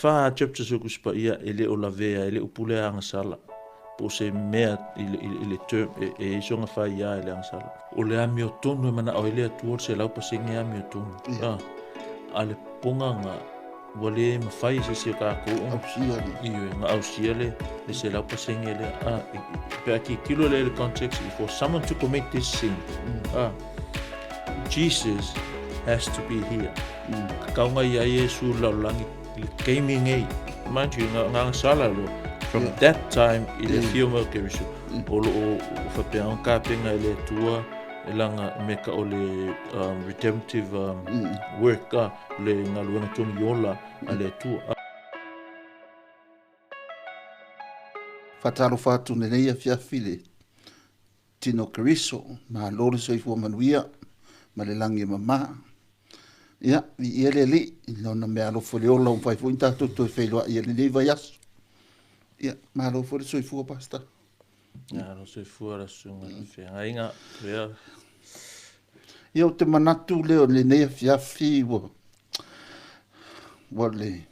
Fa chapters o Tusi Paia e le o lavea, e le o pule agasala, po o se mea i le, i le term e, e i sona faia i le agasala. O le amiotonu e manao ai le Atua o le 100% amiotonu. Yeah. Ah, a le pogaga ua le mafai e se isi o tatou ona Ausia le. Ioe, na ausia le 100% lea. Ah, pe a tilotilo lea i le context, for someone to commit this sin, ah, Jesus has to be here. Tatau ona i ai Iesu i le lalolagi i le taimi nei. Mind you, na agasala loa. From that time i le afio mai o Keriso, o lo o faapea ona tapena e le Atua e lana mea tau o le redemptive work, le galuega togi ola a le Atua. Faatalofa atu lenei afiafi i le Tino Keriso, malo le soifua manuia ma le lagi e mama. Ia, viia le Alii i lona meaalofa i le ola ua mafai foi ona tatou toe feiloai i lenei vaiaso. Ia, malo foi le soifua, Pastor. Malo soifua la susuga i le feagaiga. Ia. Ia, ou te manatu lea o lenei afiafi ua le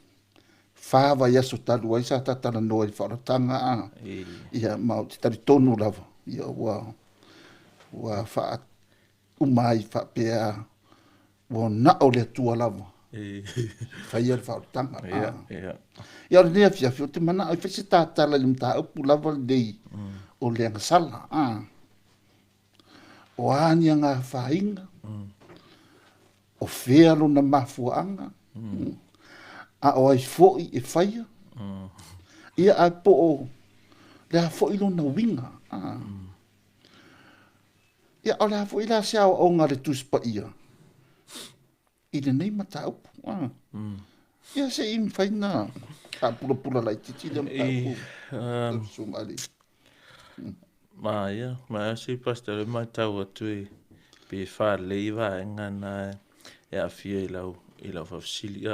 fa vaiaso talu ai sa ta talanoa i le faaolataga a ia ma ou te talitonu lava ia ua faauma ai faapea ua nao le Atua lava faia le faaolataga. Ia o lenei afiafi ou te manao e fai se tatala i le mataupu lava lenei o le agasala. O a ni agafaina, o fea lona mafuaaga, a o ai foi e faia, ia ae po o le a foi lona uiga. Ia o le a foi la se aoaoga a le Tusi Paia i lenei mataupu. Ia se i mafai ona faapulapula laitiiti lea mataupu. Susuga Ali. Ma ia, ma se pastor e matau atu e pe faalelei vaega na e aafia i lau i lau faafesili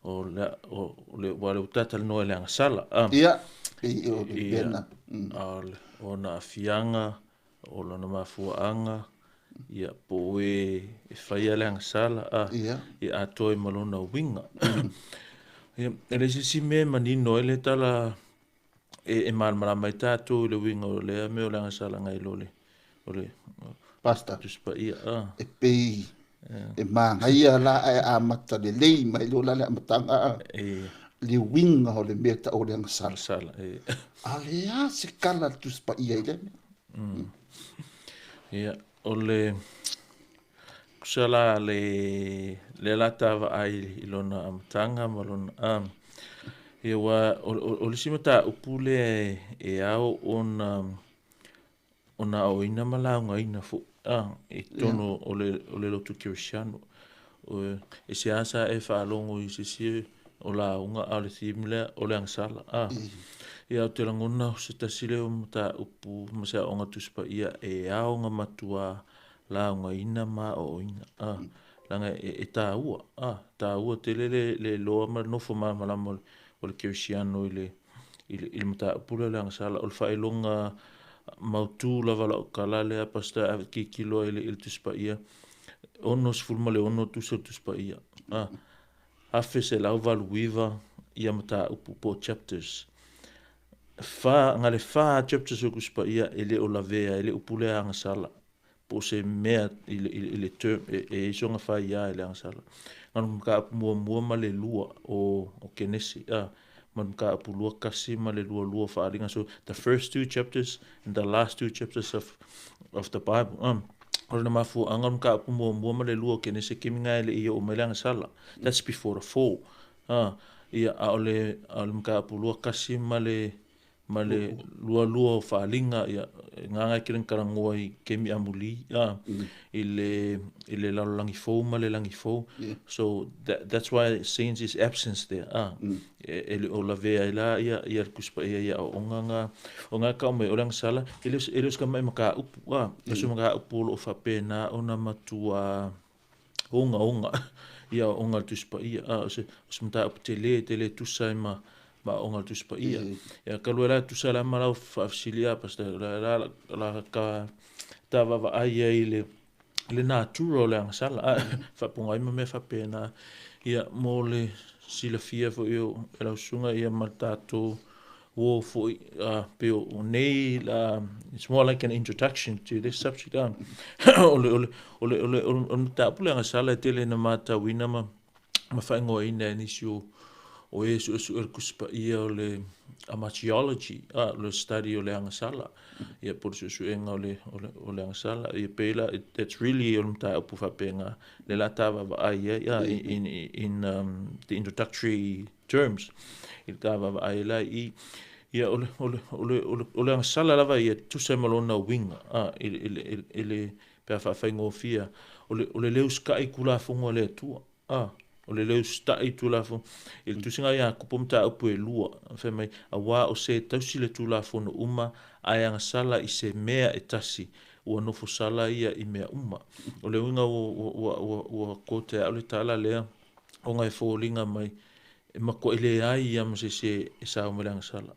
o le o le ua le utatalanoa i le agasala. Ia, pei o le pena. O ona aafiaga, o lona mafuaaga, ia, po o e e faia le agasala, a, ia atoa ai ma lona uiga. Ia, e leai se isi mea e manino ai le tala e malamalama ai tatou i le uiga o lea mea o le agasala nai lo le o le Pastor. Tusi Paia. A. E pei e manaia la ae amata lelei mai loa la le amataga le uiga o le mea tau o le agasala. Agasala, e. A o le a se tala a le Tusi Paia i lea mea? Ia, o le tusa la le lea la ta vaai i lona amataga ma lona ia ua o le isi mataupu lea e ao ona ona aoaoina ma laugaina foi i totonu o le lotu kerisiano. E seasea e faalogo i se isi o lauga a o le theme lea o le agasala. Ia ou te lagona o se tasi lea o mataupu ma se aoaoga Tusi Paia e ao ona matua laugaina ma aoaoina. Leaga e taua, taua tele le iloa ma le nofo malamalama o le kerisiano i le i le mataupu lea o le agasala. O le faailoga mautu lava o lau tala lea, Pastor, a tilotilo ai i le Tusi Paia, 66 tusi o le Tusi Paia, 1189 ia mataupu po o chapters. Fa, na le fa chapters o le Tusi Paia e le o lavea, e le o pule agasala. po o se mea i le, i le term e i ai sona faia i le agasala. Na o le mataupu muamua ma le lua o Kenesi, ma le mataupu lua tasi ma le lua lua o Faaaliga. So, the first two chapters and the last two chapters of the Bible. O lona mafuaaga o le mataupu muamua ma le lua o Kenesi, taimi lena e le i oo mai le agasala. That's before the fall. Ia, a o le, a o le mataupu lua tasi ma le ma le lualua o faaaliga, ia, gagae kele na talanoa i kemi amuli, i le, i le lalolagi fou ma le lagi fou. So, that's why scenes is absence there, e le o lavea ai la ia, ia le Tusi Paia i aoaoga nga, o nga tau mai o le agasala, e le, e le o se tamai mataupu, o se mataupu o lo o faapena ona matua ogaoga i aoaoga a le Tusi Paia, a o se, o se mataupu tele tele e tusa ai ma, ma aoaoga a le Tusi Paia. Ia, talu ai la e tusa la ma lau faafesili a Pastor, la, la, la, ta, ta vaavaai ai i le, le natura o le agasala, a, faapoga ai ma mea faapena. Ia, mo le silafia fo'i o e lau susuga ia ma le tatou uo fo'i pei o nei it's more like an introduction to this subject o le o le o le o le o le mataupu le agasala e tele ina matauina ma ma faaigoaina e nisi o o e suesue le Tusi Paia o le hamartiology, o le study o le agasala, ia po o le suesuega o le, o le, o le agasala. Ia pei la, that's really o le mataupu faapena, le la ta vaavaai ai, in, in the introductory terms, i le ta vaavaai la i, ia o le, o le, o le, o le, o le agasala lava ia tusa ma lona uiga, i, i, i, i le, pe a faafaigofie, o le, o le le usitai i Tulafono a le Atua. O le le usitai i Tulafono. I le tusiga ia Iakopo mataupu e lua, fai mai, auā o se tausi le Tulafono uma, ae agasala i se mea e tasi, ua nofo sala ia i mea uma. O le uiga ua, ua, ua, ua, ua quote au le tala lea, ona e foliga mai, e matuai leai ia ma se isi e sao mai le agasala.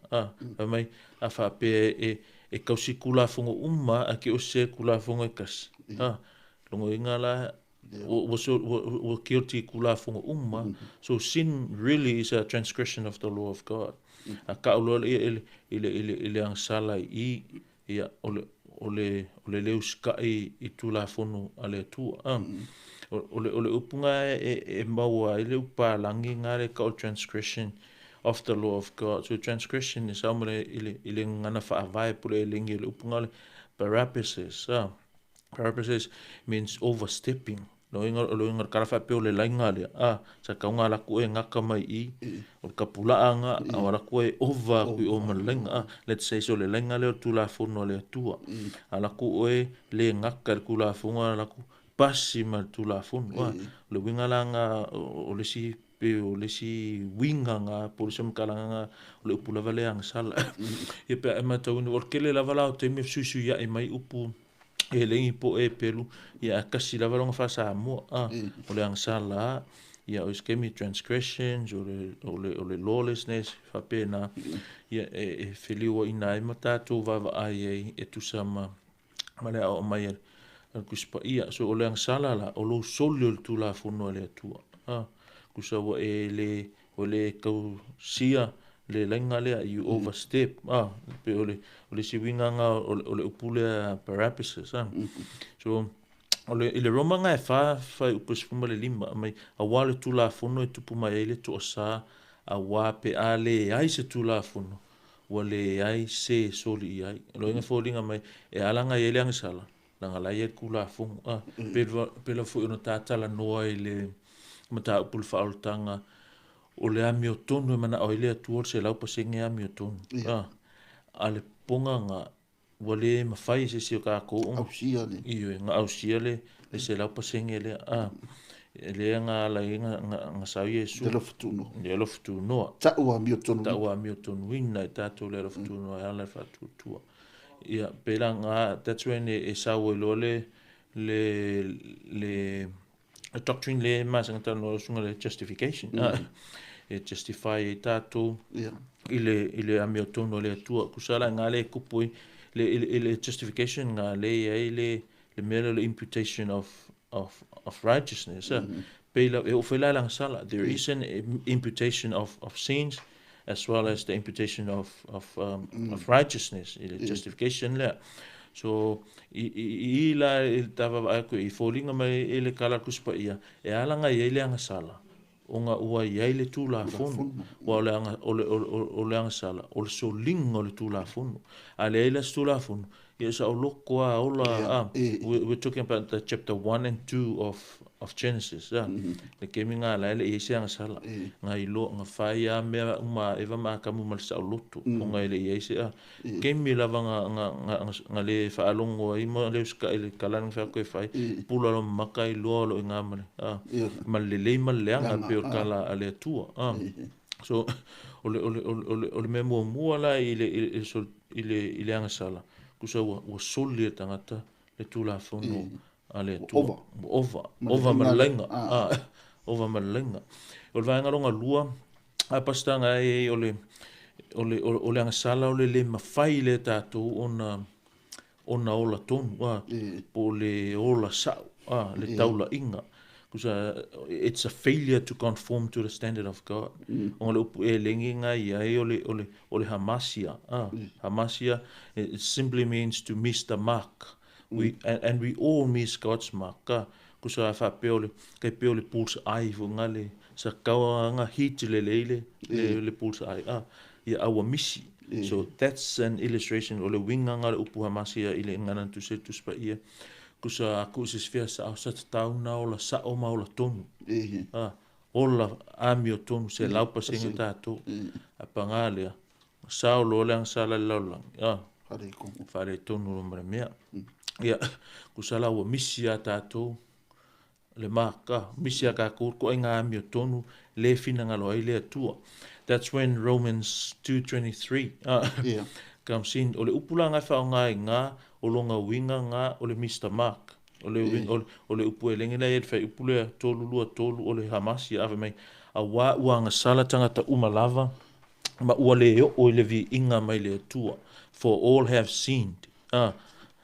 Fai mai, a faapea e, e tausi Tulafono uma, ae ke o se Tulafono e tasi. Logoina la, ua, ua, ua guilty Tulafono uma. So sin really is a transgression of the law of God. A kau loa le ia i le, i le, i le, i le agasala i, ia, o le, o le, o le le usitai i Tulafono a le Atua. O, o le, o le upu nga e, e, e maua ai le upalagi nga le kau transgression of the law of God. So transgression e sao ma le, i le, i le gagana faavae po o le elegi o le upu nga o le parabasis. Parabasis means overstepping. Loiga, loiga kala faapea o le laiga lea, sa tauga ala atu e gata mai i, o le tapulaa ga, o ala atu e ova atu i o ma le laiga. Let's say so le laiga lea o le Tulafono a le Atua. Ala atu oe le gata i le Tulafono, ala atu pasi ma le Tulafono. O le uiga la ga o le isi pe o le isi uiga ga po o le isi faamatalaga ga o le upu lava lea agasala. Ia pe a e matauina, o le tele lava la o taimi e fesuisuia'i mai upu e legi po e pelu, ia ae tasi lava lona faa-Samoa, o le agasala, ia o isi taimi transgressions, o le, o le, o le lawlessness, faapena, ia e, e feliuaina ai ma tatou vaavaai ai e tusa ma, ma le aoao mai a le Tusi Paia. So o le agasala la, o lou soli o le Tulafono a le Atua, tusa ua e le, ua le tausia le laiga lea, you overstep, pe o le, o le isi uiga ga o, o le upu lea parabasis, So o le, i le Roma ga e fa fuaiupu e 15 mai, auā le Tulafono e tupu mai ai le toasā, auā pe a leai se Tulafono, ua leai se soli i ai. O loiga foliga mai, e ala ga i ai le agasala, leaga la e i ai le Tulafono, pe, pe lava foi ona tatalanoa i le mataupu le faaolataga, o le amiotonu e manao ai le Atua o le 100% amiotonu. A le pogaga ua le mafai e se isi o tatou ona ausia le ioe ga ausia le le 100% lea, e lea ga ala ai ga ga sau Iesu le alofa tunoa, le alofa tunoa ta'u amiotonu, ta'u amiotonuina e tatou le alofa tunoa e ala i le faatuatua. Ia pe la ga that's when e, e sau ai loa le le le a doctrine le masana talanoa le susuga le justification, e justify ai tatou i le i le amiotonu a le Atua. Tusa la ga le tupu i le i le justification ga le i ai le le mea lea o le imputation of of of righteousness, pei la e oo foi la i le agasala, there is an imputation of of sins as well as the imputation of of um, of righteousness i le justification lea. So i i i la i le ta vaavaai atu i foliga mai i le Tala a le Tusi Paia e ala ga i ai le agasala ona ua i ai le Tulafono, aua o le aga, o le, o, o le agasala, o le soliga o le Tulafono. A leai la se Tulafono, ia e saoloto lava ola, a, we, we're talking about the chapter 1 and 2 of of Genesis, a, le taimi lena la e le i ai se agasala, na iloa, na fai lava mea uma a Eva ma Atamu ma le saoloto, ona e le i ai se, a, taimi lava na, na, na, na le faalogo ai ma le usitai i le tala na fai atu e fai, pula lona maka iloa o lo o i ina ma le, a, ma le lelei ma le leaga e pei o le tala a le Atua, a. So, o le, o le, o le, o le mea muamua la i le, i le, i le, i le agasala, tusa ua, ua soli e le tagata le Tulafono a le Atua. Ua ova. Ua ova, ova ma le laiga, a, ova ma le laiga. O le vaega lona lua, a Pastor ga e o le, o le, o le agasala o le le mafai lea e tatou ona, ona ola tonu, a, po o le ola sa'o, a, le taulaiga. Kusa it's a failure to conform to the standard of God. Ona le upu e lengi nga ia e o le hamasia. Hamasia, it simply means to miss the mark. And we all miss God's mark. Kusa wha pe o le, kai pe o le bull's eye fo nga le, sa kawa nga hit le le le bull's eye. Ia aua misi. So that's an illustration o le winga nga le upu hamasia i le ngana tu se tu spa ia. Kusa aku se sfia sa au sa tauna o la sa o ma o la tonu. Ola ami o tonu se laupa se nga tātou. A pangalea. Sa o lo le ang sala laulang. Whare tonu lo mara mea. Ia, kusa la ua misi a tātou le maka, misi a kākou ko ai ngā ami o tonu le whina ai le atua. That's when Romans 2:23 comes in. O le upula ngai whaonga i ngā, o longa winga ngā, o le Mr. Mark. O le o le upu e lengi lai e whai upu lea tolu lua tolu o le hamasi ave mai. A wā ua ngasala tangata umalava, ma ua le o i le vi inga mai le atua. For all have sinned.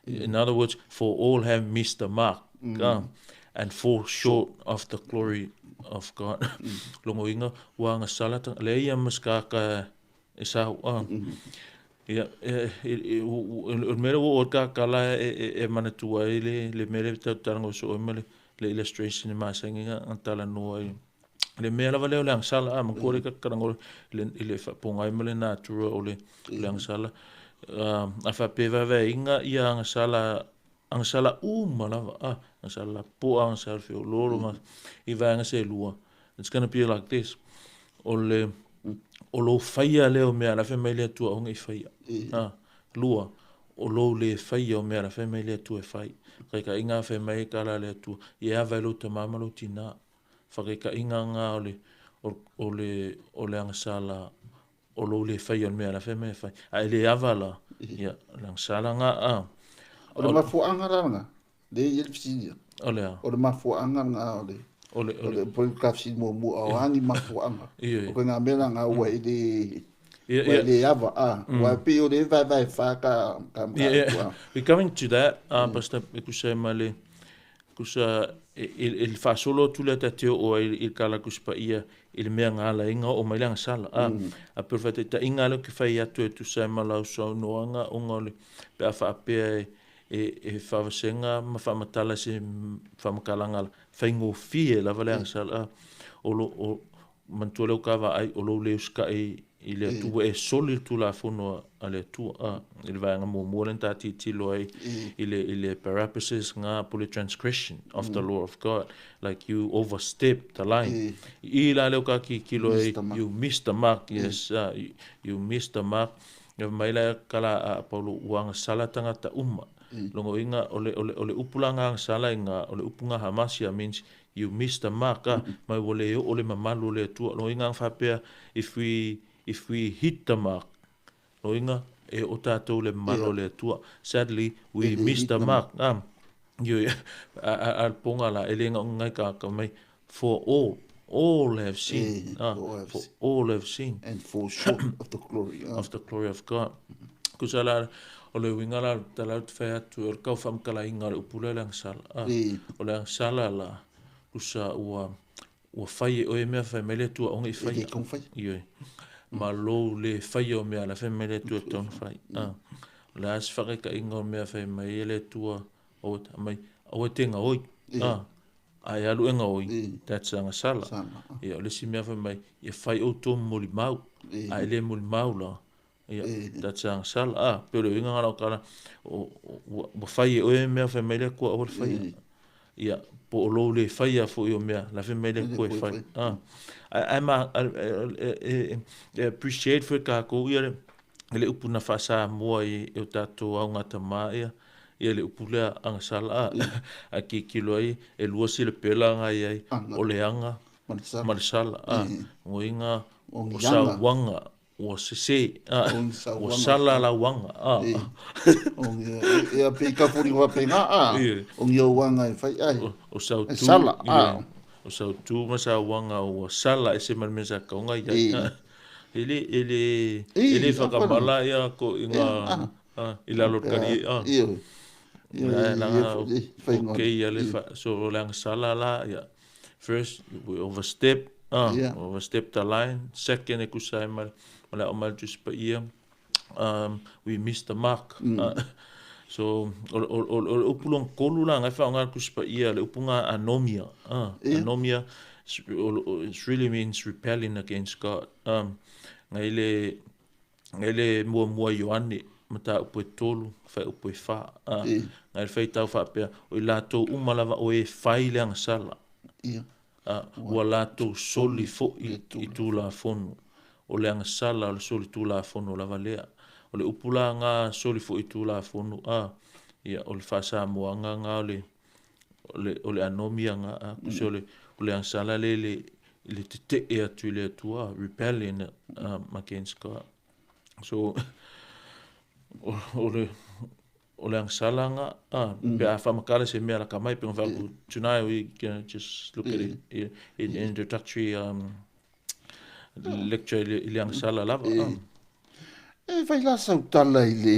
In other words, for all have missed the mark. And fall short of the glory of God. Longo inga, ua ngasala tangata. Le ia maskaka e sahu. Ia, o mele o o ka kala e manatua i le mele tau tarango so o mele le illustration e masangi nga tala noa i. Le mea lava leo le angsala, a mangkore ka karango i le whapongai ma le natura o le angsala. A whapeva vea inga ia angsala, angsala uma lava, angsala po angsala whio loro ma i vaenga se lua. It's gonna be like this. O le o lo whaia leo mea la whai le atua onga i whaia. Lua, o lo le whaia o mea la whai le atua e whai. Kai ka inga whai mai ka la le atua. I a vai lo te mama lo tina. Whakai ka inga ngā o le angsala o lo le whaia o mea la whai mai e whai. A ele ava la, ia, le angsala ngā a. O le mafuanga ranga, le i le fisinia. O le a. O le mafuanga ngā o le. O le poi ka fisi mo mo o angi mafuanga. O ka ngā mea ngā ua i le le ava a. Ua pi o le vai vai wha ka. We're coming to that, Pastor, kusa male, kusa il whasolo tula ta teo o il kala kuspa ia il mea ngā la inga o mai langa sala. A perfecta ta inga lo ki whai atu e tu sa malau sau noanga o ngā le pe a whaapea e whavasenga ma whamatala se whamakalanga whaingofie lava le angsala. O lo o mantua leo kawa ai o lo leo ska e i le atua e soli le tulafono a le atua i le vaega muamua lena tatitilo ai i le parapasis ngā po le transgression of the law of God, like you overstep the line. I la leo ka kikilo ai you missed the mark. Yes, you missed the mark. Mai la kala a Paulo uanga sala tangata uma. Longo inga o le upulanga sala inga o le upunga hamasia means you missed the mark. Mai wole o le mamalu le atua. Longo inga whapea if we hit the mark, loinga e o tātou le malo le atua. Sadly, we missed the mark. You a ponga la e lenga ngai ka mai for all have sinned. For all have sinned and fall short of the glory of the glory of God. Kusa la o le winga la talau te whai atu o le kau whamkala inga le upule le angsala. O le angsala la kusa ua whai e oe mea whai mele atua onga i whai. Ioi. Ma lo le whai o mea la whai mele atua tonu whai. O le as whake ka inga o mea whai mai ele atua o mai aua tenga oi. Ai alu enga oi. That's angsala. Ia o le si mea whai mai ia whai o tō moli mau. Ai le moli mau la. Ia, that's angsala. Pero inga ngā rau kala, ua whai e oe mea whai mai le kua aua le whai. Ia, po o lou le whai a fo i o mea, la whai mai le kua e whai. I appreciate fo ka kou ia le upu na whasa mua i o tātou au ngā tamā ia, ia le upu lea angsala. A ki kilo ai, e lua si le pela ngai ai, o le anga, ma le sala. Ngo inga, o sa wanga. Ua sese, ua sala la wanga. Ia pe ka furi wa pe ngā, o ngi o wanga e whai ai. O sau tu, o sau tu ma sa wanga ua sala e se manmesa kaunga ia. Ele whakamala ia ko inga i lalo kari. Langa, ok, ia le so le ang sala la, ia. First, we overstep, overstep the line. Second, e kusa ai ma ma le aoga mai le Tusi Paia, we missed the mark. So, o, o, o, o le upu lona tolu la, ngai whaonga le Tusi Paia, le upu ngā anomia. Anomia, it really means rebelling against God. Ngai le, ngai le muamua Ioane, mataupu e tolu, whaiupu e wha. Ngai le whaitau whaapea, o i latou uma lava o e whai le agasala. Ua latou soli foi i Tulafono. O le agasala o le soli Tulafono lava lea. O le upu la nga soli foi i Tulafono, a, ia, o le faa-Samoaga nga o le, o le, o le anomia nga, a, kusi o le, o le agasala le le, i le tetee atu i le Atua, rebellion against God. So, o, o le, o le agasala nga, ah, pe a whaamakala se mea laka mai, pe nga whaaku, tonight we gonna just look at it in introductory lecture i le agasala lava. Ah. E whai la sau tala i le,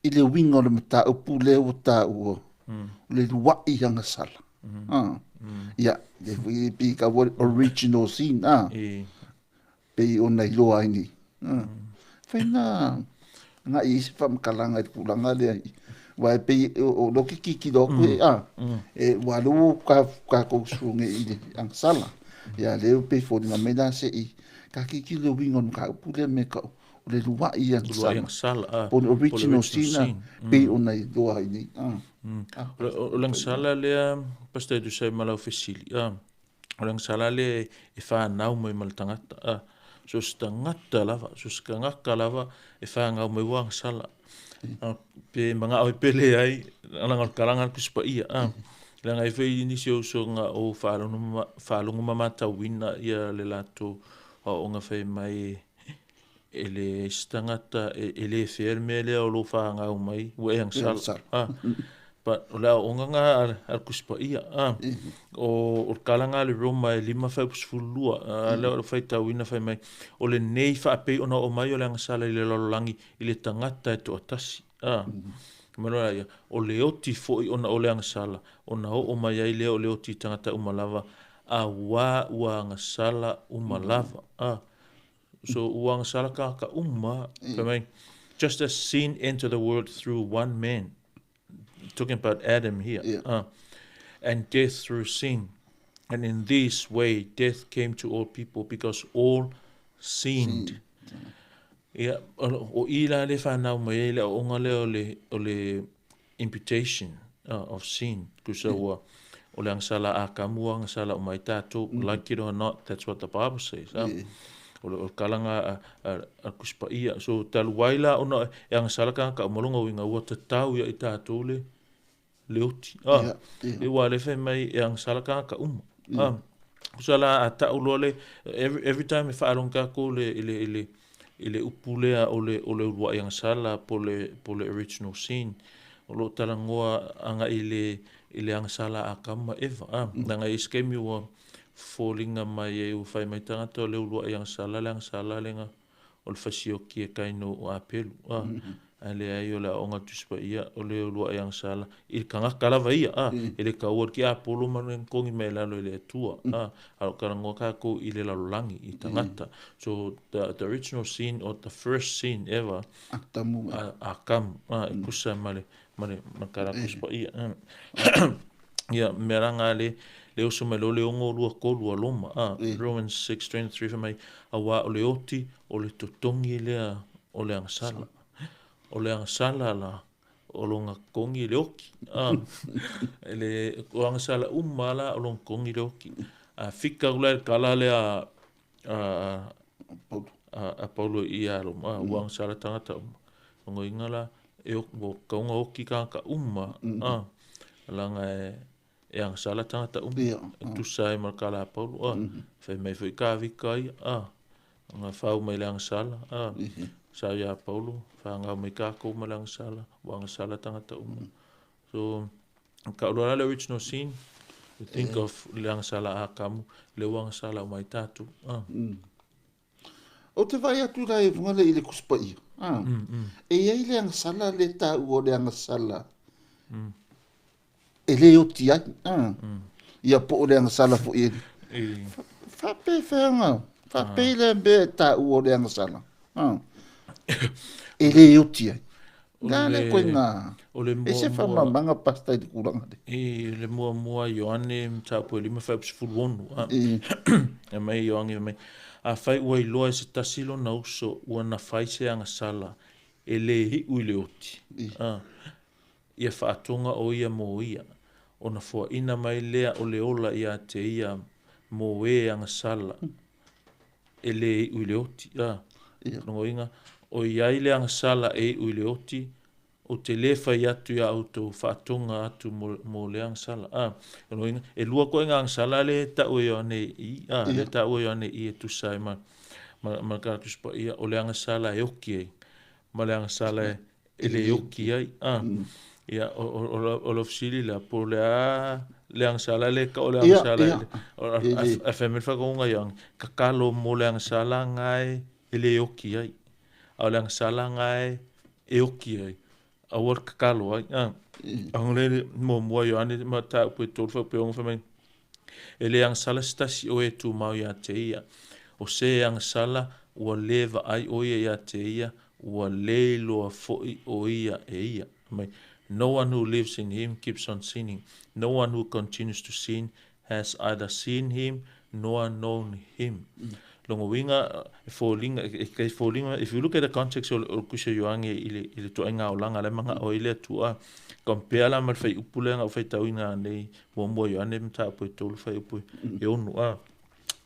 i le winga o le mataupu lea ua tāua, o le lua'i agasala. Ah. Ia, le fui pi ka original sin, ah. Pei ona iloa ai nei. Whai nā, ngā i se whamakalanga i te tūranga lea. Wa e pei, o lo ki ki ki lo koe, a, e wa lo ka, ka kou sunge i le angsala. Ia leo pei fōringa mai la se i, ka ki ki le winga no ka upu lea me ka, o le luai i angsala. Luai angsala, a. Po le original sin, a, pei ona iloa ai nei, a. O le angsala lea, Pastor e tusa ai ma lau fesili, a. O le agasala lea e whanau mai ma le tagata. A, so se tagata lava, so se tagata lava e whangau mai ua agasala. A, pe mangao e pele ai, alanga o le kalanga le Tusi Paia. A, leaga e fai nisi o usoga o faalogo ma matauina ia le latou aoaoga fai mai e le se tagata e le fair le mea lea o lou whangau mai ua e agasala. A, but o le aoaoga nga a le Tusi Paia. A, o le kalanga a le Roma e lima whai sefulu lua, a, lea o le faitauina fai mai, o lenei faapei ona oo mai o le agasala i le lalolagi i le tagata e toatasi. A, ma loa ia, o le oti foi ona o le agasala, ona oo mai ai lea o le oti i tagata uma lava, auā ua agasala uma lava. A, so ua agasala tagata uma, fai mai, just as sin entered the world through one man, talking about Adam here, and death through sin. And in this way, death came to all people because all sinned. Ia, o i la le whanau mai ai le aoaoga lea o le, o le imputation of sin. Kusa ua, o le agasala a ka mua agasala uma ai tātou, like it or not, that's what the Bible says. O le, o le kalanga a, a, a Tusi Paia. So, talu ai la ona e agasala kānaka uma longa uiga ua tatau ia i tātou le, le oti. Ah, e ua le whai mai e agasala kānaka uma. Ah, kusa la a tau loa le, every time e whaalonga kākou le, i le, i le, i le upu lea o le, o le uluai agasala po le, po le original sin, o lo talanoa aga i le, i le agasala a Akama ma Eva. Ah, leaga i isi taimi ua foliga mai ai ua fai mai tagata o le uluai agasala le agasala lega o le fasioki e Kaino o Apelu. Ah, ae leai o le aoaoga a le Tusi Paia o le uluai agasala i le tagata lava ia. Ah, e le taua le tiapolo ma le togi mai lalo i le Atua. Ah, a o talanoa tatou i le lalolagi i tagata. So the original sin or the first sin ever, Atamu. A, Akamu, ah, e kusa ma le, ma le ma le tala Tusi Paia. Ia, mea la nga le, le oso mai loa le ono lua tolu a Roma, a, Romans 6:23 fai mai, auā o le oti o le totogi lea o le agasala. O le agasala la, o lona totogi le oti. A, le, o agasala uma la o lona totogi le oti. A fika atu la i le tala lea a, a, a Paulo i ia Roma, ua agasala tagata uma. Lona uiga la, e ua tatau ona oti tagata uma, a, leaga e, e agasala tagata uma, e tusa ai ma le tala a Paulo, a, fai mai foi Tavita ia, a, na fau mai le agasala, a, sa ia Paulo, whangau mai kākou ma le agasala, ua agasala tagata uma. So, ka uloa la le original sin, you think of le agasala a Akamu, le ua agasala uma ai tātou. A. O te vaai atu la e runga le i le Tusi Paia, a, e i ai le agasala le tāua o le agasala e le oti ai, a. Ia po o le agasala foi e faapefea faapei le mea e taua o le agasala. E le oti ai. Nga le koinga. O le E se faamamaga pasta i le tulaga le. I le muamua Ioane mataupu e 5 fuaiupu 16. E mai Ioane mai. Afai ua iloa e se tasi lona uso ua na fai se agasala e le iu i le oti. Ia faatoga o ia mo ia. Ona foaina mai lea o le ola ia te ia mo e agasala e le iu i le oti. Longoinga, o iai le agasala e iu i le oti, o te le fai atu ia autou faatoga atu mo le agasala. Longoinga, e lua koe ngā agasala le tau e Ioane i, le tau e Ioane i e tusa e ma ka tuspa ia, o le agasala e oki ai, ma le agasala e le oki ai. Ia, o lo fesili la, po le a le agasala le ka o le agasala. A whamel whakaunga iang, kakalo mo le agasala ngai e le oki ai. A o le agasala ngai e oki ai. A ua kakalo ai. Angole mo mua Ioane ma tāupu e tolu whaupe onga whamai. E le agasala se tasi o e tūmau ia te ia. O se agasala ua le vaai o ia ia te ia, ua le loa foi o ia e ia. Mai. No one who lives in him keeps on sinning. No one who continues to sin has either seen him nor known him. Longo winga fōlinga, e fōlinga, if you look at the context o kusa Ioane i le toenga o langa le manga o ile tua, compare la ma le whai upu lenga o whai tauina nei mua Ioane mta po e tolu whai upu e onu.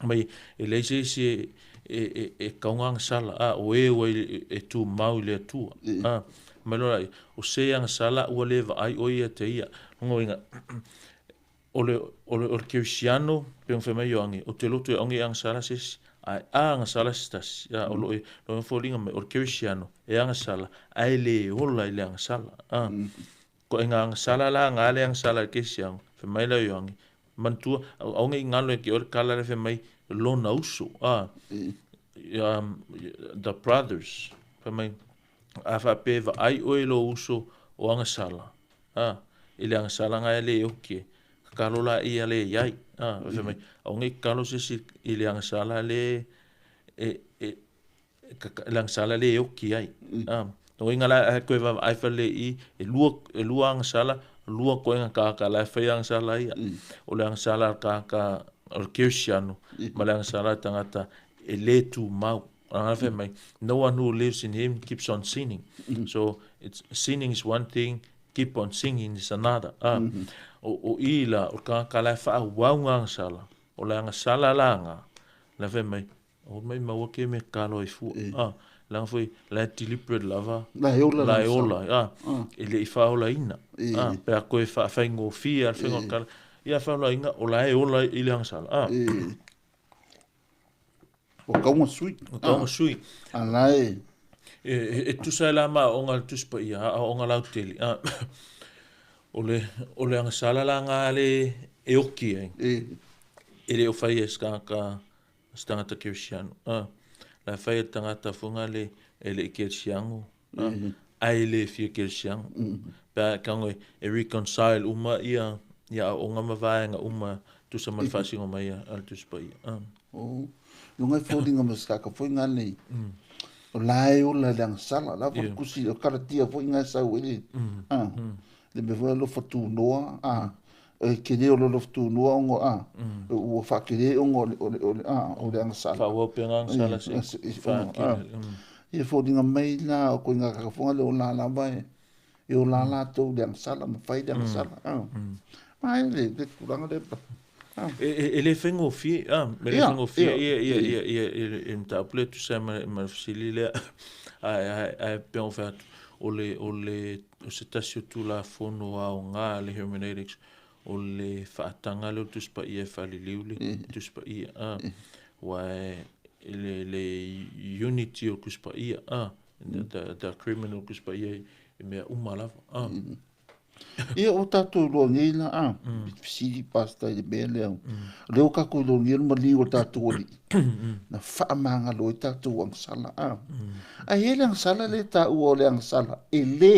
Mai e leise isi e kaunga agasala, o e ua e tū mau i le atua. Mai lola, o se agasala ua le vaai o ia te ia. Longo winga, o le kerisiano, pe whai mai Ioane, o te loto e onge agasala sesi, ai a agasala se tasi. O lo e fōlinga mai, o le kerisiano, e agasala, ai le ola i le agasala. Ko e ngā agasala la, ngā le agasala e kerisiano, whai mai la Ioane, mantua, onge i ngalo e ki ore kala le whai mai lona uso. The brothers, whai mai, a whape vaai oe lo uso o agasala. I le agasala ngai le oke, kakalo la ia le iai. Whai mai, onge kalo sesi i le agasala le le agasala le oki ai. No inga la koe vaai whale i, e lua agasala, lua koe ngā kākā la e whai agasala ia. O le agasala kākā o le kerisiano, ma le agasala tangata e le tū mau. No one who lives in him keeps on sinning. So it's, sinning is one thing, keep on singing is another. O i la, o kākā la e wha wau ngā agasala, o le agasala la ngā, la whai mai, o mai maua ke me kalo i fua. Langa foi, la deliberate lava, la e ola, la e ola, e le i whaola ina. Pea koe whaingo fia, whaingo kala, ia whaola ina, o la e ola i le agasala. O kaunga sui. O kaunga sui. A la e. E tusa e la maa o ngā tuspa ia, o ngā lauteli. O le agasala la ngā le e oki ai. E le o whai e skaka stangata kerisiano. La whai e tangata funga le e le kerisiano. Ai le fia kerisiano. Pea kaunga e reconcile uma ia, ia o ngā mawaenga uma tusa malfasingo mai ia al tuspa ia. O lunga fōlinga ma skaka foi ngā nei. O la e ola le agasala, la wha kusi o karatia foi ngā sau ele. Le me foi lo whatu noa, e kere o lo whatu noa ongo, ua whakere ongo o le agasala. Wha pe ngā agasala se. Ia fōlinga mai la o koe ngā kakafonga le o la la vai. E o la la tau le agasala, ma whai le agasala. Mai le tūranga le pa. E le whengo fie, me le whengo fie, ia, e mtaapule tu sa ma fisili lea, ai peo whaatu, o le, o se tasi o tūla fono a o ngā le hermeneutics, o le whaatanga le o tuspa ia e whaliliu le, tuspa ia, wa e le unity o tuspa ia, the criminal tuspa ia e mea umalava, Ia o tātou loa nei la, fisili pasta i le mea lea. Leo kako loa nei ma liu o tātou ali. Na whaamanga loa i tātou agasala. Ai e le agasala le tāua o le agasala. E le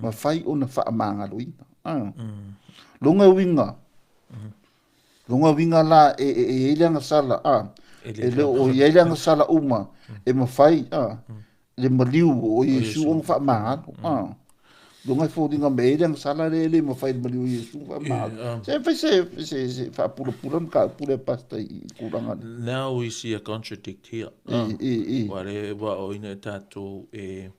ma whai o na whaamanga loa ina. Longa winga. Lona uiga la e i ai le agasala, a, e le o i ai le agasala uma e mafai, a, le maliu o Iesu ona faamagalo, a. Lona e foliga mai e i ai le agasala lea e le mafai e le maliu o Iesu ona faamagalo. Se fai se faapulapula mataupu lea Pastor i tulaga lea. Now we see a contradict here. Ua le ua aoina e tatou e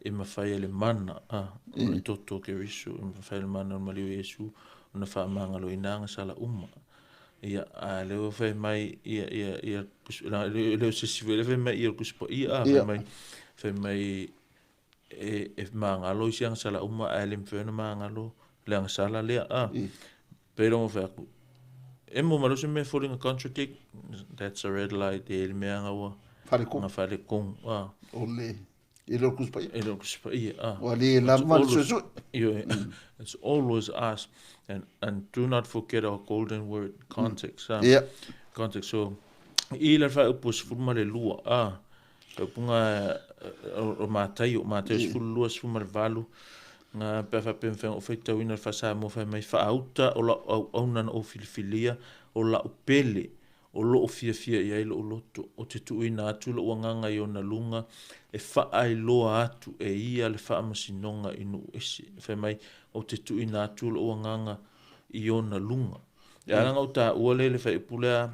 e mafai e le mana a o le toto o Keriso, e mafai e le mana o le maliu o Iesu ona faamagaloina agasala uma. Ia, a lea ua fai mai ia ia ia e le o se isi foi lea fai mai ia o le Tusi Paia, a fai mai fai mai e e magalo isi agasala uma ae le mafai ona magalo le agasala lea a. Pei lava ona fai atu, e mo malosi mea e foliga contradict, that's a red light, e le mea nga ua Faletonu. Nga faletonu, a. O le, e le o le Tusi Paia. E le o le Tusi Paia, a. Ua le lava le suesue. Ioe, it's always us, and do not forget our golden word, context, a. Ia. Context, so, i le faaupu 12, a. Faaupuga o Mataio, Mataio 12, 18, nga pe a faapea mafai ona ou faitauina le faa-Samoa fai mai, Faauta o lau auauna na ou filifilia, o lau pele, o loo fiafia i ai lou loto, ou te tuuina atu lou agaga i ona luga, e faailoa atu e ia le faamasinoga i nuu ese. Fai mai, ou te tuuina atu lou agaga i ona luga. E ala ona ou taua lea i le faaiupu lea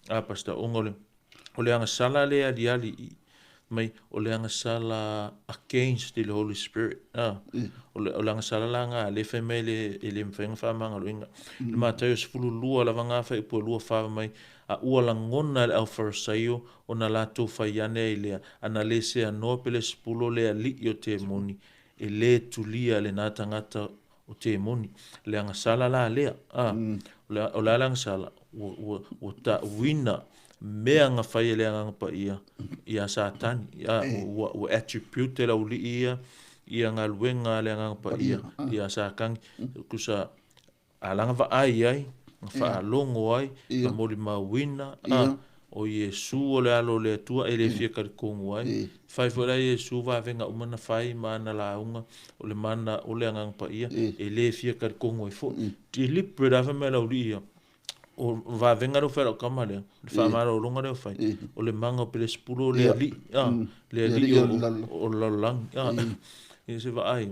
a Pastor ona o le O le agasala lea e aliali i mai, o le agasala against i le Holy Spirit. Ah, o le, o le agasala la nga le fai mai le, e le mafai ona faamagaloina. Le Mataio 12 lava nga faaiupu e lua fa mai, a ua lagona e le aufarisaio ona latou fai ane ai lea, ana le seanoa pe le sepulo le alii o temoni, e le tulia lena tagata o temoni. Le agasala la lea, a, o le a le agasala? Ua, ua, ua ta'uina mea na fai e le Agaga Paia iā Satani. A, ua, ua attribute e le aualii ia ia galuega a le Agaga Paia iā Satani. Tusa, a la na vaai ai, na faalogo ai, na molimauina, a, o Iesu o le Alo o le Atua e le fia talitonu ai. Fai foi la Iesu vavega uma na fai ma ana lauga, o le mana o le Agaga Paia, e le fia talitonu ai foi. Deliberate lava fai mai le aualii ia, o vavega lea ua fai e lau tama lea, le faamalologa lea ua fai, o le maga o Pelesepulu o le alii, a, le alii o le lalolagi, a, ia se vaai.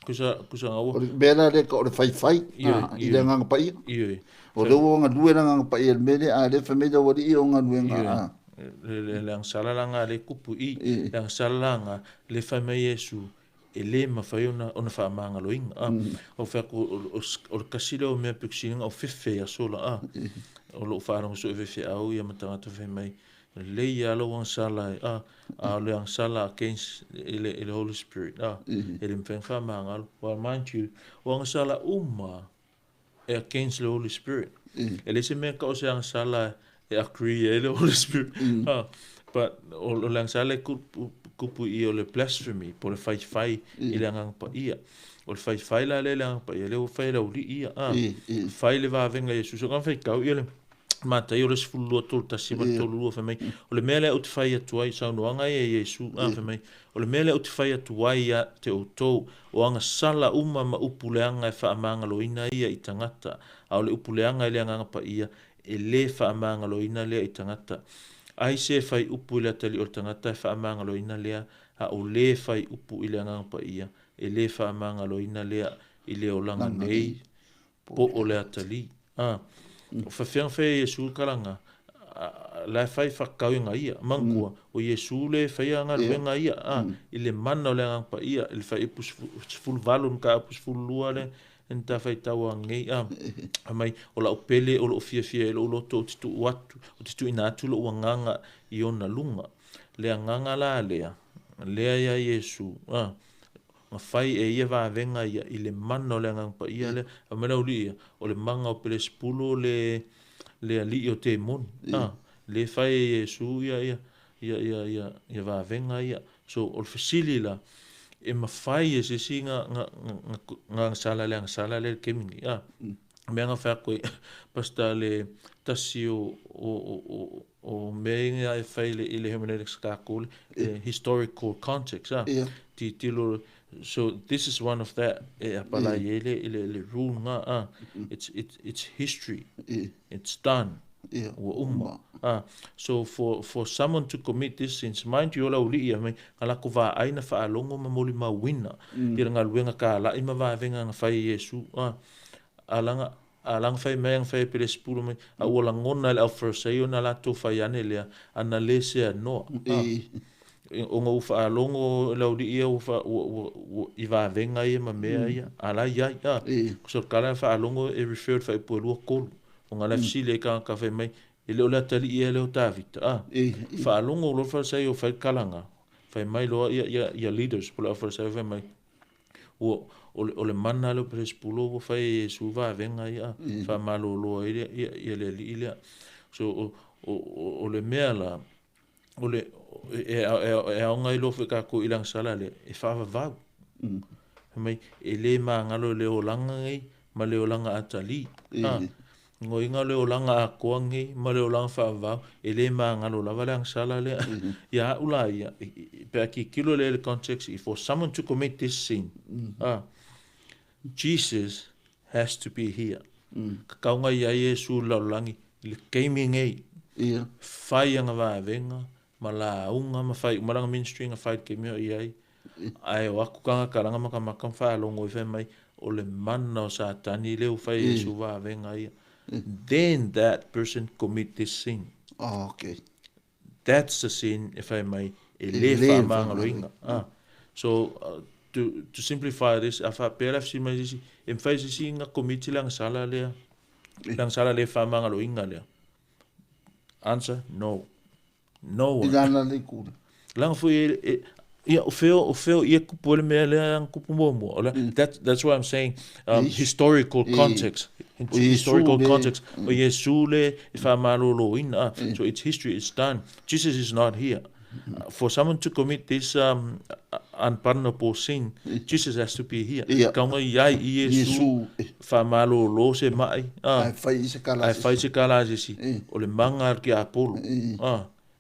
Kusa, kusa nga ua. O le mea la lea o le faifai i le Agaga Paia. Ioe. O lea ua galue le Agaga Paia i le mea lea, a o lea fai mai le aualii o galuega a. Le agasala la nga le kupu i, le agasala la nga le fai mai Iesu e le mafai ona ona faamagaloina. A, o fai atu o le tasi lea o mea pito sili ona ou fefe i aso la a. O lou faalogo soo i faifeau ia ma tagata fai mai, Lelei lava lou agasala e, a, a o le agasala against i le, i le Holy Spirit, a, e le mafai ona faamagalo. Well, mind you, o agasala uma e against le Holy Spirit. E leai se mea e tau o se agasala e agree ai le Holy Spirit. A, but o, o le agasala e kupu, kupu i o le blasphemy, po o le faifai i le Agaga Paia. O le faifai la lea i le Agaga Paia, lea ua fai e le aualii ia, a, fai le vavega i Iesu. So, na faitau ia le Mataio le 12, 31 ma le 32, fai mai, o le mea lea ou te fai atu ai, saunoaga ia a Iesu, a, fai mai, o le mea lea ou te fai atu ai ia te outou, o agasala uma ma upu leaga e faamagaloina ia i tagata, a o le upu leaga i le Agaga Paia, e le faamagaloina lea i tagata. Ai se fai upu i le atalii o le tagata e faamagaloina lea, a o le fai upu i le Agaga Paia, e le faamagaloina lea i le olaga nei, po o le atalii. A, o faafefea ona fai e Iesu le talaga? La e fai faatauina ia. Manatua, o Iesu le faia galuega ia, a, i le mana o le Agaga Paia, i le fuaiupu 18 mataupu 12 lea na ta faitau anei, a, fai mai, o lau pele o loo fiafia ai lou loto ou te tuu atu, ou te tuuina atu lou agaga i ona luga. Le agaga la lea, lea ia Iesu, a, Na fai e ia vavega ia i le mana o le Agaga Paia lea. Fai mai le aualii ia, o le maga o Pelesepulu le, le alii o temoni. A, le fai e Iesu ia, ia, ia, ia, ia, ia vavega ia. So, o le fesili la, e mafai e se isi na, na, na, na agasala le agasala lea i le taimi nei. A, mea na fai atu ai, pastor le tasi o, o, o, o, o mea ia e fai i le hermeneutics a tatou, le historical context, a. Tilotilo So this is one of that e apalai ai le rule nga a. It's history. It's done. Ua uma. So for someone to commit this sins, mind you, o le auli'i ia mai, nga lako vaai na faalogo ma molimauina i le galuega kala'i ma vavega na fai e Iesu. Alaga alaga fai mai aga fai e Pelesepulu mai, a ua lagona e le aufarisaio na latou fai ane lea, ana lē seanoa. Ona ua faalogo le auli'i ia ua i vavega ia ma mea ia, a la e i ai. So kala faalogo e refer i le faaipu e 23. Ona la e fesili ai tagata fai mai, e le o le atalii ea lea o Tavita. Faalogo loa le Farisaio fai le kalaga, fai mai loa ia leaders po o le aufarisaio fai mai, ua o le mana lea o Pelesepulu ua fai e Iesu vavega ia, faamalōlō ai ia le alii lea. So o le mea la, o le e aoga ai loa foi tatou i le agasala lea, e faavavau. Fai mai, e lē magalo i le olaga nei ma le olaga atalī. Goiga o le olaga atoa nei ma le olaga faavavau, e lē magalo lava le agasala lea. Ia a'u la ia, pe a tilotilo lea i le context, for someone to commit this sin, Jesus has to be here. Tatau ona i ai Iesu i le lalolagi i le taimi nei. Fai ana vavega ma lauga ma fai uma lana ministry na fai i le taimi o i ai. Ae o atu tagata laga matamata ma faalogo ai fai mai, o le mana o Satani lea ua fai e Iesu vavega ia. Then that person commit this sin. That's the sin e fai mai e lē faamagaloina. So to simplify this, a faapea le fesili mai se isi, e mafai e se isi ona commit le agasala lea, le agasala lē faamagaloina lea? Answer, no. No I one. lana le itu. Laga foi ia o feo ia kupu ai le mea lea kupu muamua. O that's why I'm saying historical context. O Iesu Historical le- context. O Iesu le e faamalōlōina. So it's history, it's done. Jesus is not here. For someone to commit this unpardonable sin, Jesus has to be here. Kaunga i ai i Iesu Iesu faamalōlō se ma'i. Ae fai i se kala Ae fai se kala a se isi. O le maga a le tiapolo.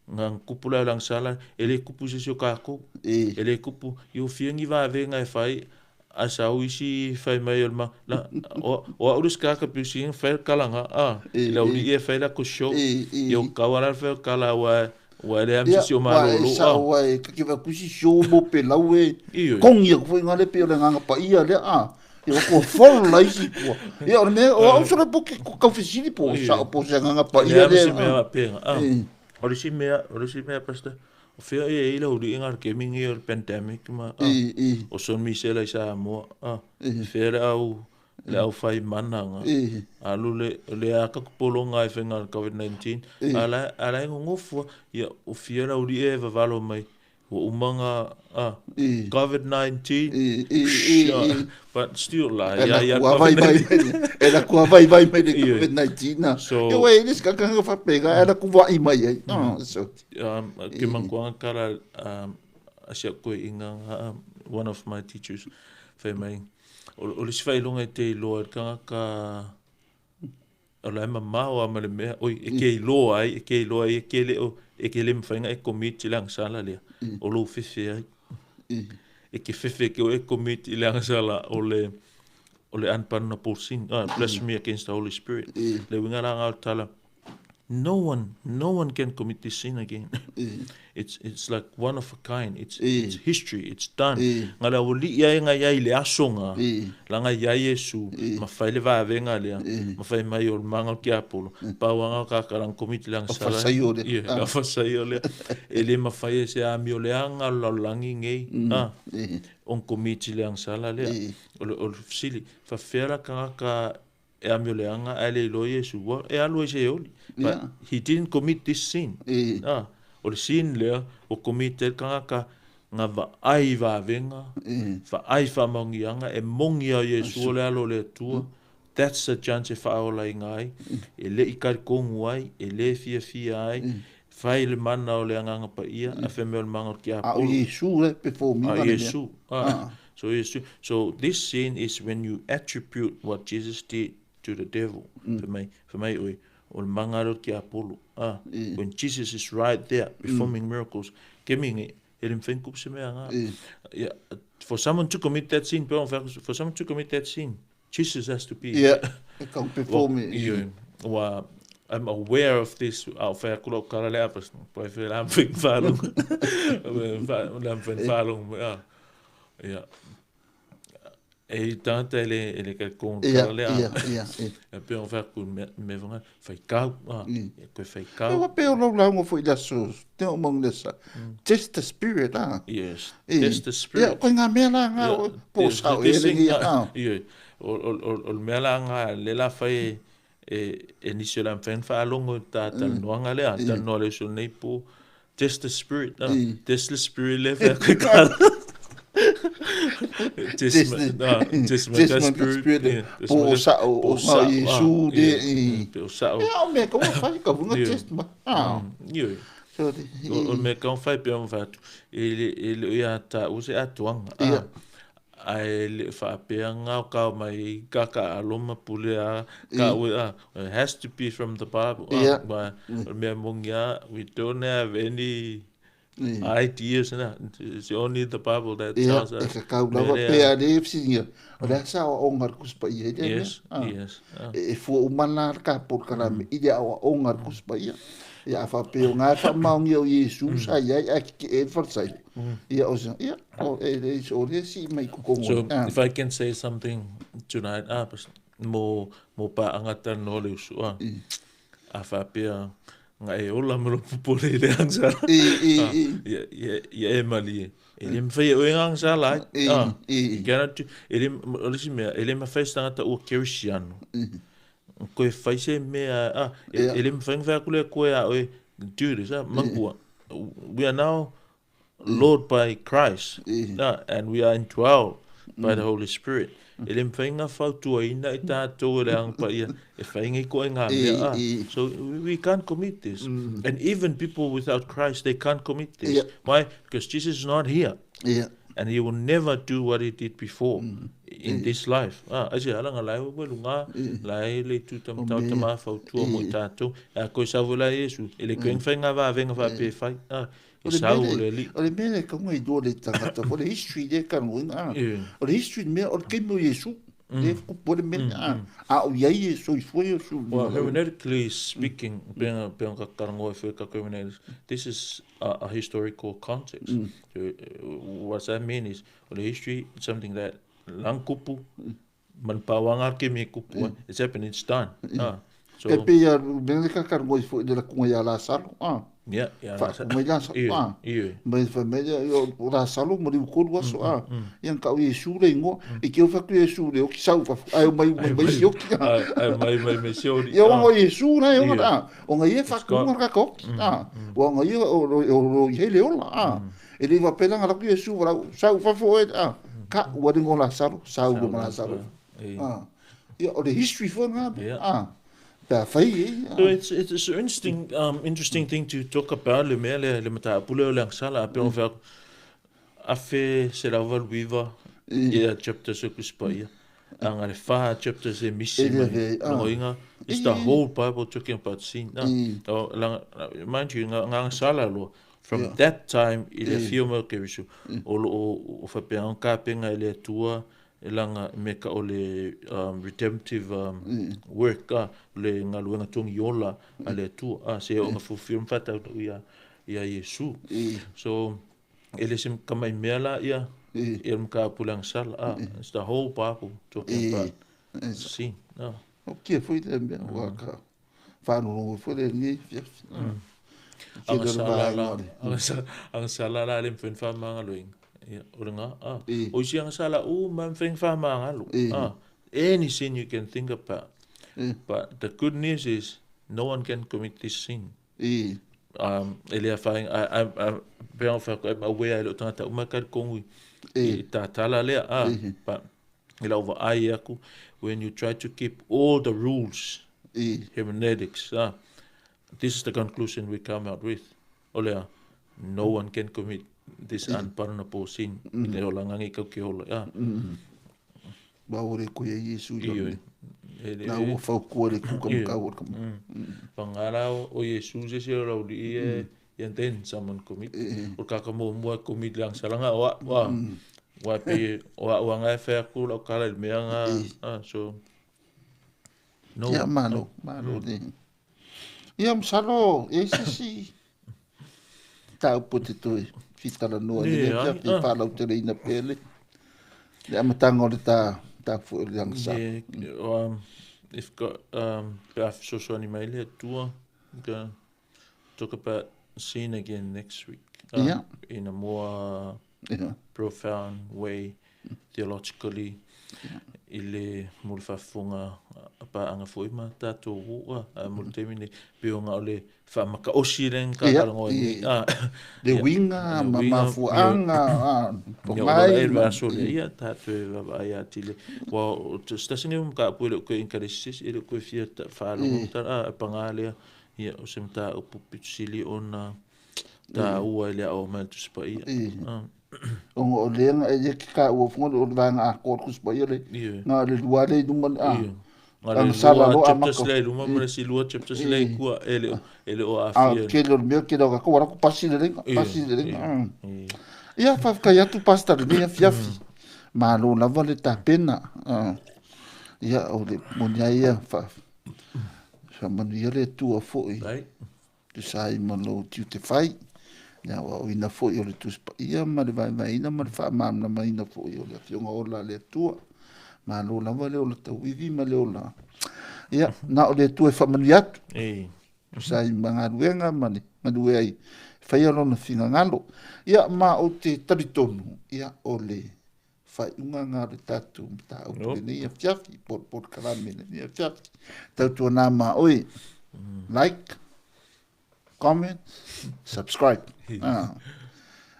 Nga kupu lea o le agasala, e lē kupu se isi o kakou. E lē kupu, i o fia ni vavega e fai, a sau isi fai mai o le ma, la, o a'u le isi tagata pito sili ona fai le kalaga, le auli'i e fai latou show. Ia o kau a la le fai o le kala ua e leai ma se isi o Ia, ua e malōlō. Sao ai, ka ke kusi show mo pe lau e Ioe. kongi aku foi ngale pe o le nganga pa ia lea a. Ia ko fol la isi tua. Ia o le mea o au sole po ke ko kau fesili po sao po se nganga pa E ia leai ma lea. se mea faapega. O le isi mea, o le isi mea, pastor, o fea e ai le auli'i ga le kemi nei o le pandemic ma o son misela i Samoa. Fea le au fai mana ga. Alu le aka kupolonga e faiga le COVID-19. Ala e gogofua, ia o fia le auli'i e vavalo mai. Ua uma ga COVID-19. But still la, E ia la ia kua vai vai COVID-19. mai. E la kua vai vai mai le Ioe. COVID-19 na. So Ia ua e le skaka fa pega e la kua i mai ai. So ke mankuanga kala asia koe inga one of my teachers fai mai o le isi faailoga e te iloa i le tagata o la e mamao a ma le mea oi e ke iloa ai e ke le o e ke le mafai ona e commit i le agasala lea o lou fefe ai e ke fefe ke o e commit i le agasala o le unpardonable sin, blasphemy against the Holy Spirit. Le uiga la ga o le tala, no one can commit this sin again. It's like one of a kind. It's history. It's done. Nga le auli'i ai ga iai i le aso ga. Laga iai Iesu ma fai le vavega lea. Ma fai mai o le maga o le tiapolo. Pauaga o kakala commit le agasala. Fasaio lea. Ia, la fasaio lea. E le mafai e se amio leaga o le lalolagi nei. On commit le agasala lea. O le fesili, faafefea la tagata e amio leaga ae le iloa Iesu. Ua e alu ai se oli. But he didn't commit this sin. O le sin lea, o commit e le tagata nga vaai vavega, vaai faamaoniaga, e mogi a Iesu o le alo o le Atua. That's the chance e faaolaina ai. E le i talitonu ai, e le fiafia ai, fai le mana o le agaga paia, ae fai mai o le maga o le A o tiapolo. Iesu le perform A ina le mea. Iesu. So Iesu. So this sin is when you attribute what Jesus did to the devil. Fai mai oe, o le maga lea o le tiapolo. When Jesus is right there performing miracles. Kemi nge, E le mafai ona tupu se mea nga. Ia, for someone to commit that sin, for someone to commit that sin, Jesus has to be. Ia, e kau perform. Ioe, ua, I'm aware of this, a o whai aku lau kala le apas, pai whai la mwhing whalung. La mwhing whalung, ia. E tangata e le kai kong kala le a. Ia, ia, ia. E pe o whai aku me whanga, whai kau, e koe whai kau. E wape o lau launga fo i la so, te o mong lesa. Test the spirit, a. Yes, test the spirit. Ia, koe ngā mea la ngā, po sao e le ngia, a. Ia, o le mea la ngā, le la whai e nisi o la mwhain whaalongo ta talanoanga lea, talanoa le uso nei po, test the spirit, test the spirit le whai koe kala. Test the spirit, po o sao, o ngā Iesu, le, po o sao. Ia, o mea ka whai, ka wunga test ma. Ia, o mea ka whai pe o whai atu, e le ia ta use atuanga. Ia. Ae le whaapea ngā kao mai kaka aloma pule a ka ue a. It has to be from the Bible. Ia. Ma mea mongi a, we don't have any ideas na. It's only the Bible that tells us. Ia, e kakau lava pea le fsiringa. O le asa o onga le kuspa ia. Yes, yes. E fua umana le ka pol kalame i le awa onga le kuspa ia. Ia a whape o ngā whamaongi o Iesu sa ia a ki e wharsai. Ia o sa, ia, o e le o le si mai kukongo. So, if I can say something tonight, mo pa angata no le usu, a whapea ngā e ola mo lo pupole i le angsala. Ia e mali e. E le mwhai e oe ngā angsala ai. E le, o le si mea, e le mwhai stangata ua kerisiano. Koe whai se mea, e le mwhai ngwhai akule koe a oe, do this, mangua. We are now Lord by Christ, and we are indwelled by the Holy Spirit. E le mwhai ngā whautua ina i tātou e le angpa ia, e whai ngai koe ngā mea. So we can't commit this. And even people without Christ, they can't commit this. Why? Because Jesus is not here. And he will never do what he did before in this life. Aise, ala ngā lai welu ngā, lai le tūta matau tama whautua mo i tātou. A koe savu la Iesu, e le koe ngwhai ngā wā venga wha pe whai. E sau le li. O le mea le kaunga i doa le tangata, o le history le kanoinga. O le history mea, o le keimo Iesu, le kupu le mea, a o iai e soifua Iesu. Well, hermeneutically speaking, penga kakarangoa e whai hermeneutics, this is a historical context. So, what that mean is, o le history, it's something that lang kupu, man pawanga ke me kupu, it's happened, it's done. So, e pea, mea le kakarangoa i whai le rakunga ia Lasalo, Yeah, yeah. Mai Lasalo, Mai whai mai o Lasalo, ma riu koru aso, Ia ngau Iesu le ingoa, i ke o whaku Iesu le oki sau whafu, ai o mai mai si oki. Ai mai mai mai si oki. Ia o Iesu na e ona, o ngai e whaku ngā kaka oki, O ngai e o i hele ola, E le wapela ngā raku Iesu, warau, sau whafu e, Ka ua ringo Lasalo, sau ringo Lasalo. Ia o le history fo ngā, So it's an interesting interesting thing to talk about le mea le mataupu lea o le agasala a pe ona fai atu afe se lava luiva ia chapters o Tusi Paia aga le 4 chapters e misi mai logoina. It's the whole Bible talking about sin. Mind you, ngā agasala loa from that time i le afio mai o Keriso o loo o faapea ona kapenga e le Atua e langa me ka o le redemptive work le galuega togiola a le Atua se o'oga fulfill ma faataunuu ia ia Iesu. So e le se kama'i mea la ia ia le mataupu le agasala it's the whole Bible talking about sin. O kia foi le mea ua ka whanongo foi le ni fiafi. Agasala la le mwhen whamangaloinga. Ia, o le ngā, O isi agasala u ma mwhen whamangalo. Any sin you can think about. But the good news is no one can commit this sin. E le awhainga, I'm aware e lo tangata uma ka kongu i tātala lea, but e lau vaai aku, when you try to keep all the rules, hermeneutics, this is the conclusion we come out with. O lea, no one can commit this unpardonable sin. I le ola ngangi kau ke ola. Wa ore koe Iesu i le. Nā ua whaukua le kuka makau o le kama. Whangara o Iesu se se o rauli e And then someone commit. O le tagata muamua e commit i le agasalaga o a'u a, aua e pei o a'u lava e fai atu lau tala i le mea na, a, so, no. Ia, malo, malo le. Ia, masalo, e i ai se isi mataupu e te toe fia talanoa i lenei afiafi e faalauteleina pea le le amataga o le ta ta foi o le agasala. Yeah, if God, pe a fesoasoani mai le Atua, we can talk about sin again next week. Yeah. In a more profound way, theologically, i le mo le faafofoga a paaga foi ma tatou u'a a mo le taimi nei, pei ona o le faamataosi lea na Ia, talanoa ai nei. i le uiga ma uiga, mafuaaga, Ia, o tomai le ma vaiaso lea, ia, tatou e vaavaai atili. Aua o se tasi lenei o mataupu e le o toe interest i se isi, e le o toe fia faalogo tala, a, e paga lea, ia, o se mataupu pito sili ona taua i le aoao mai a le Tusi Paia. Ona o lea na e ke ka ua fonga o le vaega atoa o le Tusi Paia le na o le lua lea i luma le a. Na o le lua chapters lea i luma ma le isi lua chapters lea i tua e le e le o aafia. A tele o le mea tele o tatou ala atu pasi le lenga, pasi le lenga. Ia faafetai atu Pastor lenei afiafi. Malo lava le tapena. Ia o le moni ai ia fa faamanuia le Atua foi. Tusa ai ma lou tiute fai, le aoaoina foi o le Tusi Paia ma le vaevaeina ma le faamalamalamaina foi o le Afioga ola a le Atua. Malo lava le ola tauivi ma le ola. Ia, na o le Atua e faamanuia atu. Tusa ai ma galuega ma le galue ai, faia lona finagalo. Ia, ma ou te talitonu, ia, o le faaiuga na o le tatou mataupu lenei afiafi, po o le polokalame lenei afiafi. Tautuana ma oe, like, comment, subscribe. Ah.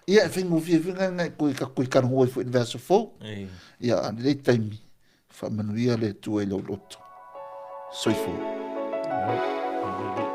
Ia, e faigofie foi ngai ngai koe ka koe kanoho ai foi i le vaiaso fou. Ia, a lelei taimi, faamanuia le Atua i lou loto. Soifua. Oh.